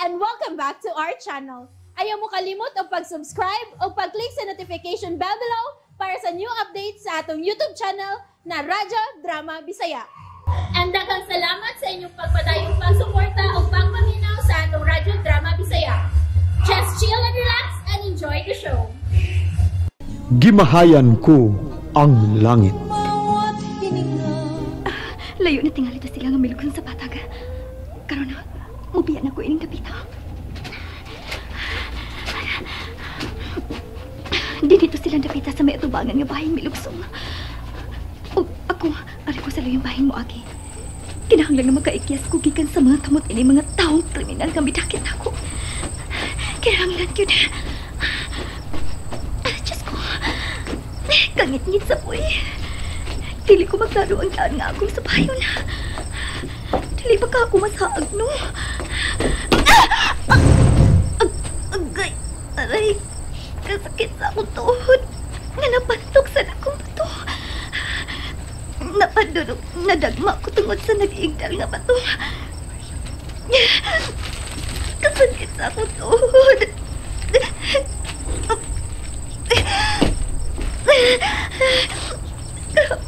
And welcome back to our channel. Ayaw mo kalimot og pag-subscribe o pag-click sa notification bell below para sa new updates sa atong YouTube channel na Radyo Drama Bisaya. And daghang salamat sa inyong pagpadayong pagsuporta o pagpaminaw sa atong Radyo Drama Bisaya. Just chill and relax and enjoy the show. Gimahayan ko ang langit. Layo na tingali ta sila nga milugon sa patag. Karon na, mubiya na ko ining dapita. Dito sila dapita sa may atubangan nga bahin milugsong. O ako, ari ko sa layong bahin mo, Agi. Kinahanglan nga makaikyas ko gikan sa mga kamot ini mga taong kriminal nga midakit ako. Kinahanglan gyud. Diyos ko. Kangit-ngit sa puy. Dili ko maglaro ang daan nga akong sabayon. Dili pa ka ako masaag, no? Agay, aray, kasakit sa akong tuhod. Nga napantok sa akong bato. Napadurog, nadagma ko tungod sa nag-igdal nga bato. Kasakit sa akong tuhod.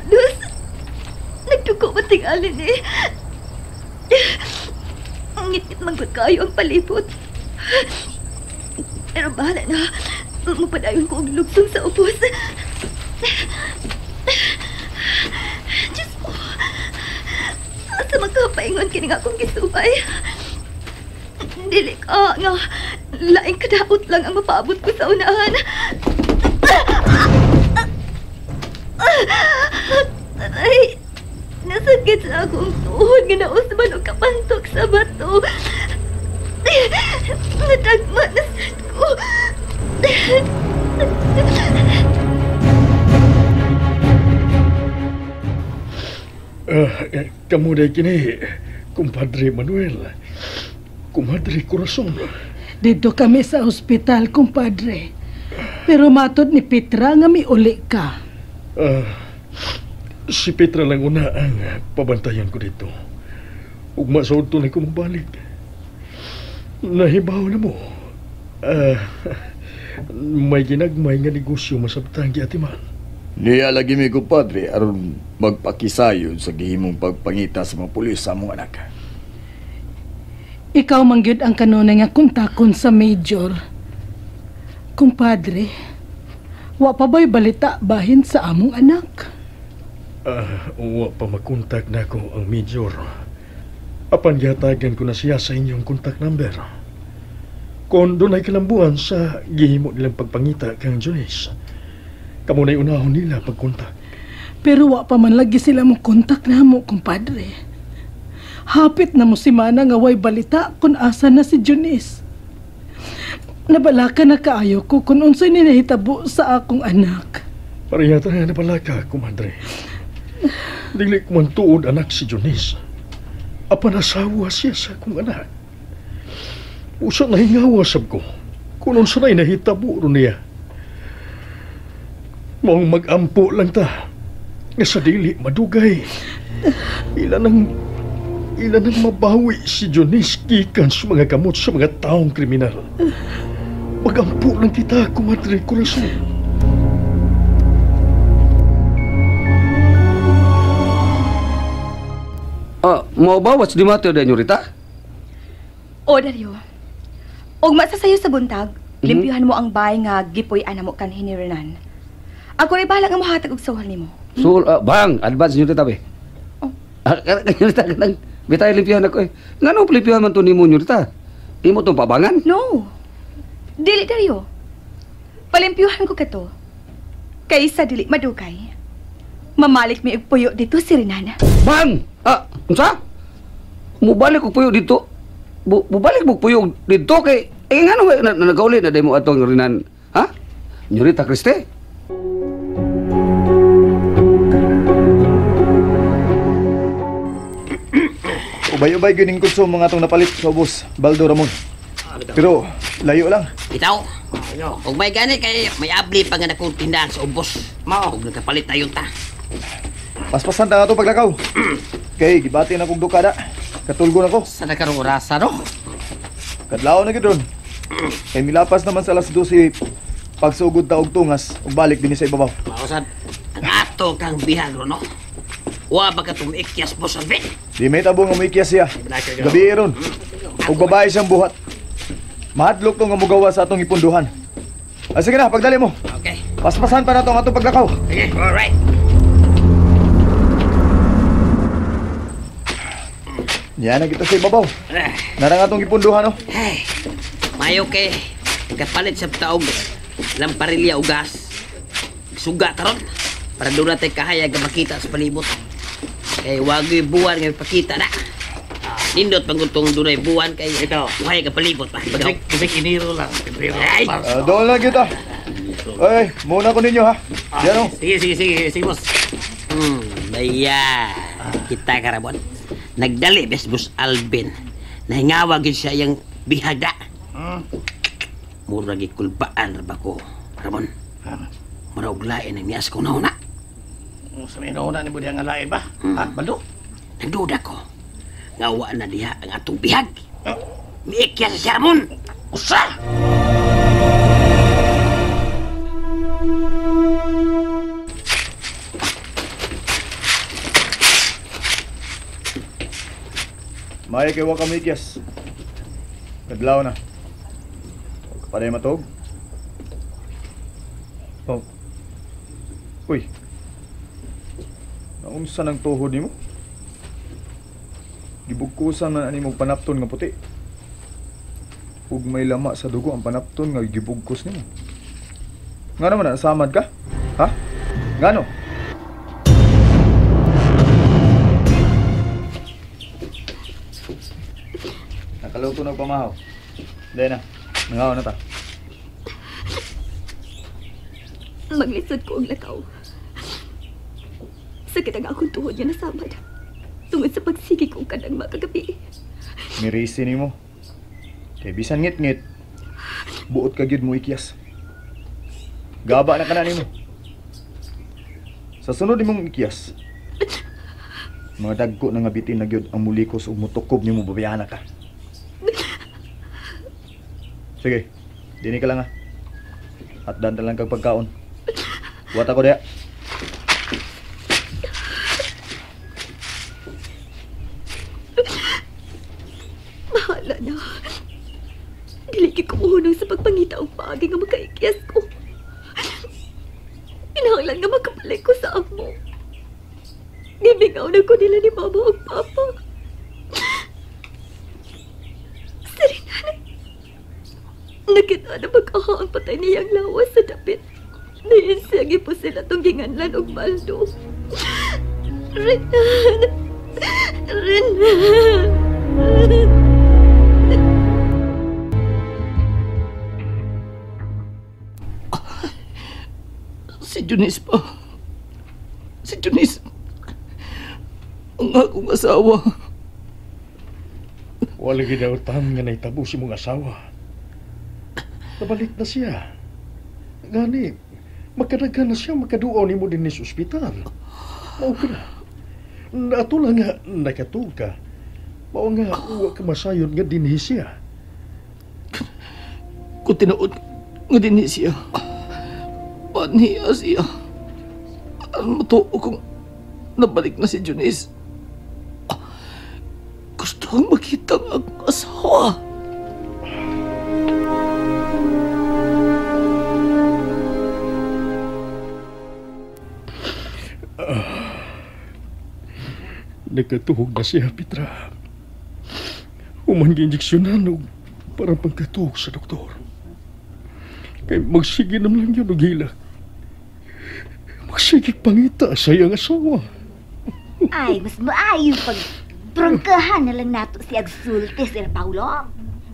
Luz, nagdugo ba tingalin eh? Ang ngit-ngit manggod kayo ang palibot. Pero bahala na, mapadayon ko ang lugsong sa ubos. Diyos ko, asa magkapaingon kini nga akong gisubay. Dili ka nga, laing kadaot lang ang mapaabot ko sa unahan. Aray, nasakit sa akong tuhod nga nausman og kapantok sa bato. Nadagma na sad ko. Kamu day kini, Kumpadre Manuel. Kumadre Corazon. Dito kami sa ospital, kumpadre. Pero matod ni Petra nga miuli ka. Si Petra lang una ang pabantayan ko dito. Ugma sa udto na ko mabalik. Nahibaw na mo. May ginagmay nga negosyo masabtang giatiman. Niya lagi mi, kumpadre, aron magpakisayon sa gihimong pagpangita sa mga pulis sa among anak. Ikaw man gyud ang kanunay nga kontakon sa major. Kumpadre, wa pa ba'y balita bahin sa among anak? Wa pa makontak na ko ang major. Apan gihatagan ko na siya sa inyong contact number. Kung doon ay kalambuan sa gihimo nilang pagpangita kang Junice, kamo na'y unahon nila pagkontak. Pero wa pa man lagi sila mo kontak na mo, kumpadre. Hapit na mo si Mana nga way balita kung asa na si Junice. Nabalaka na kaayo ko kung unsay ni nahitabo sa akong anak. Pareha ta nga nabalaka, kumadre. Dili ko man tuod anak si Junice. Apan asawa siya sa akong anak. Usa nahingawa sab ko kung unsa na'y nahitabo ron niya. Maong mag-ampo lang ta. Nga sa dili madugay. Ilan ang mabawi si Junice gikan sa mga kamot sa mga taong kriminal. Mag-ampo lang kita, Kumadre Corazon. Mau ba what's the matter, Rita? O, Dario. Ugma sa sayo sa buntag, limpyuhan mo ang bahay nga gipuy-an mo kanhi ni Renan. Ako rin bahala nga mohatag og suhol nimo. Suhol, bang, advance nyo Rita, be. Oh. Rita, kanang, bitay limpyuhan ako eh. Ngano limpyuhan man to nimo nyo, Rita? Imo tong pabangan? No. Dili, Dario. Palimpyuhan ko kato. Kaysa dili madugay. Mamalik mi og puyo dito si Renan. Bang! Unsa? Mubalik og puyo dito? Bubalik mo puyo dito kay eh ngano nagauli na demo atong Renan, ha? Nyorita Kriste? Ubay-ubay gyud ning konsumo nga atong napalit sa ubos, Baldo Ramon. Pero layo lang. Bitaw. Ug may gani kay may abli pa nga nakong tindahan sa ubos. Mao og nagkapalit tayon ta. Paspasan ta nga to paglakaw. Kay gibati na kog dukada. Katulgo na ko. Sa na karong orasa no? Kadlaw na gid ron. Kay milapas naman sa alas 12 pagsugod ta og tungas ug balik dinhi sa ibabaw. Mausad, ang ato kang bihag ron, no? Wa ba ka tumiikyas, Boss Alvin? Di may tabo nga muikyas siya. Gabi ron. Ug babae siyang buhat. Mahadlok to nga mugawa sa atong ipunduhan. Ah, sige na, pagdali mo. Okay. Paspasan pa na to ang atong paglakaw. Sige, alright. Yan na kita sa ibabaw. Narang atong ipunduhan, no? Hey, mayo kay kapalit sa taog lamparilya o gas. Suga karon para doon natin kahayag nga makita sa palibot. Kay wagoy buwan nga pakita na. Nindot pangutong dunay buwan kay ito. Buhay ka palibot pa. Bisig Enero lang. Pebrero. Ay! Doon lang kita. Ay, muna ko ninyo ha. Yan o. Sige, sige, sige, boss. Baya. Kita ka Ramon. Nagdali bes Boss Alvin. Nahingawag yun siya yung bihaga. Mura gikulbaan ra ba ko, Ramon? Mura og lain ang nias ko nauna. Sa may nauna ni Budi ang lain ba? Ha, Baldo? Nagduda ko. Nga wa na diha ang atong bihag. Miikya sa siya, Ramon. Usa! May kay wa ka miikyas. Kadlaw na. Paday matog. Oh. Uy. Naunsa nang tuhod nimo? Gibugkusan na ani mong panapton nga puti. Ug may lama sa dugo ang panapton nga gibugkos nimo. Ngano man na samad ka? Ha? Ngano? Nakaluto na pamahaw. Dahil na. Nangaw na ta. Maglisod ko ang lakaw. Sakit ang akong tuhod niya nasamad. Tungod sa pagsigi kong kanang makagabi. Mirisi nimo. Kay bisan ngit-ngit, buot ka gyud mo ikyas. Gaba na ka na nimo. Sa sunod nimong ikyas, mga dagko na nga bitin na gyud ang mulikos ug mutukob nimo babayana ka. Sige, dini ka lang ha. At dan lang kag pagkaon. Buhat ako diha. Bahala na. Dili gyud ko mohunong sa pagpangita og paagi nga makaikyas ko. Kinahanglan nga makabalik ko sa amo. Gimingaw na ko nila ni Mama ug Papa. Sarina, nakita na mag-aha ang patay niyang lawas sa dapit. Diin siya gipo sila tong ginganlan og baldo. Renan! Renan! Si Junice pa. Si Junice. Ang akong asawa. Wala gidawtan nga naitabo si mong asawa. Nabalik na siya. Gani, makadagan na siya makaduaw nimo dinhi sa ospital. Mao ka na. Ato lang nga nakatuog ka. Mao nga wa ka masayon nga dinhi siya. Kung tinuod nga dinhi siya, panhiya siya. Aron matuo kung nabalik na si Junice. Gusto kong makita ang akong asawa. Nagkatuhog na siya, Petra. Human gi-injeksyonan og para pagkatuhog sa doktor. Kay magsige naman lang yun og hilak. Magsige pangita sa iyang asawa. Ay, mas maayo pag prangkahan na lang nato si Agsulte, Sir Paulo.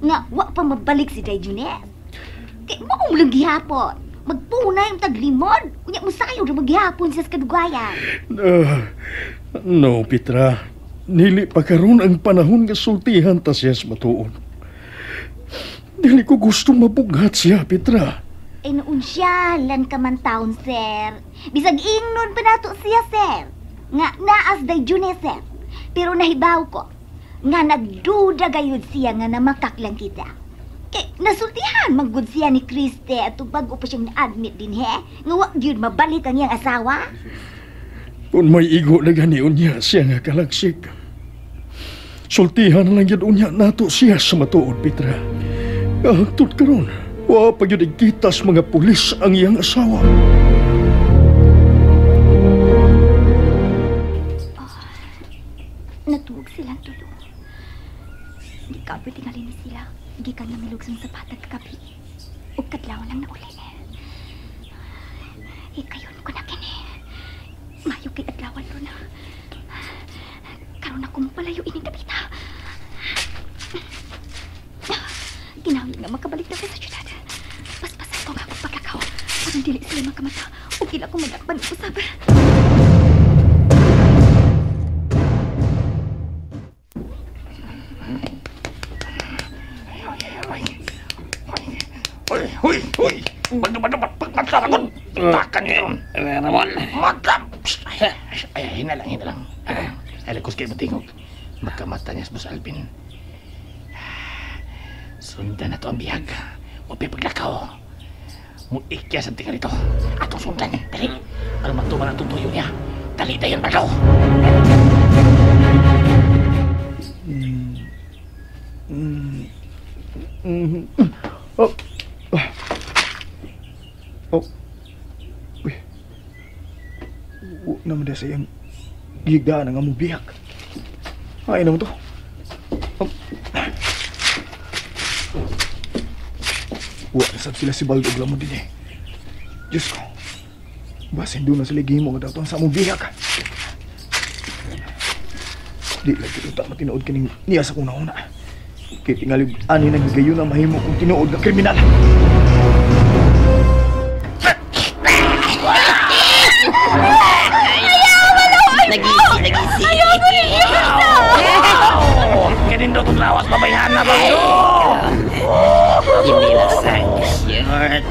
Nga, wa pa mabalik si Day Junice. Kay mao lang gihapon. Magpuna yung taglimod. Unya mo sayo na maghihapon siya sa kadugayan. No, Petra. Nili pa karon ang panahon nga sultihan ta siya sa matuon. Dili ko gusto mabughat siya, Petra. Ay, noon siya, lan ka man taon, sir. Bisag ingnon pa nato siya, sir. Nga naas Day Junice, sir. Pero nahibaw ko, nga nagduda gayud siya nga namakak lang kita. Kay nasultihan man gud siya ni Kriste at bago pa siyang na-admit din he. Nga wa gyud mabalik ang iyang asawa. Kung may igo na gani unya siya nga kalagsik. Sultihan na lang yun unya nato siya sa matuod, Petra. Hangtod karon, wa pa gyud igkitas mga pulis ang iyang asawa. Oh, natuog silang tulo. Di ka pwede tingali ni sila. Gikan nga milugsong sa patag kagabi. Ug kadlaw lang na uli. Ikayon ko na kini. Mayo kay adlawan ron na. Karon ako mo palayo ining dapita. Kinahanglan nga makabalik na ko sa syudad. Paspasan ko nga akong paglakaw. Aron dili sila makamata. Ug ila ko madakpan og usab. Hoy, hoy, hoy! Magpagpagpagpagpagpagpag! Takan niyo! Ramon! Maglam! Ay, hina lang, hina lang. Ay, lagos kayo matingog. Magkamata niya sa Boss Alvin. Sundan na to ang bihag. Huwag paglakaw. Muikya sa tika rito. Atong sundan. Dali. Aron matuman ang tutuyo niya. Dali tayo bagaw. Oh. Oh. Uy. Huwag naman sa iyang gigdaan ang among bihak. Ay naman to. Oh. Huwag nasab sila si Baldo og lamon din eh. Diyos ko. Basin doon na sila gihimo nga daton sa among bihak. Di lang kita matinood kining niya sa kong nauna. Kay tingali ani naghigayon na mahimo kong tinuod nga kriminal. Nagisi. Ayaw ko ninyo! Ganito itong lawas, babayhan na ba? Hindi lang sa short.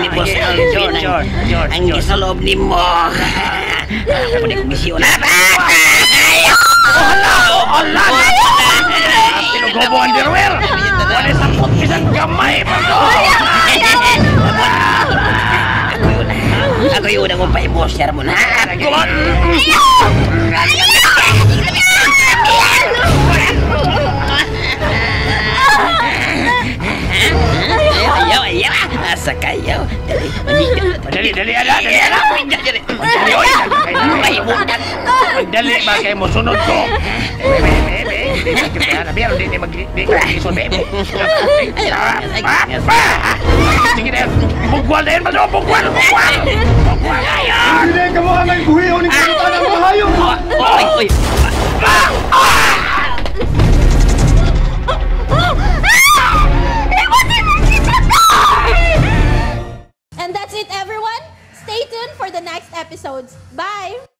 Ni Boss Alvin ang gisaloob ni mo. Ako na komisyon. Hala! Hala! Tinugobo ang underwear! Wala sa bisan gamay! Ako yun ang umpay-bosyar mo na. Ayaw, ayaw, Asa kayo. Dali, dali, ala, dali, ala. Dali, oy. Dali, ba kayo mo sunod ko. Sige na, bugwal na yun, bugwal, bugwal. Bugwal, ayaw. Hindi ka mo ang buhiyo ni Kapitan ang mahayong. Oy, oy. And that's it, everyone. Stay tuned for the next episodes. Bye!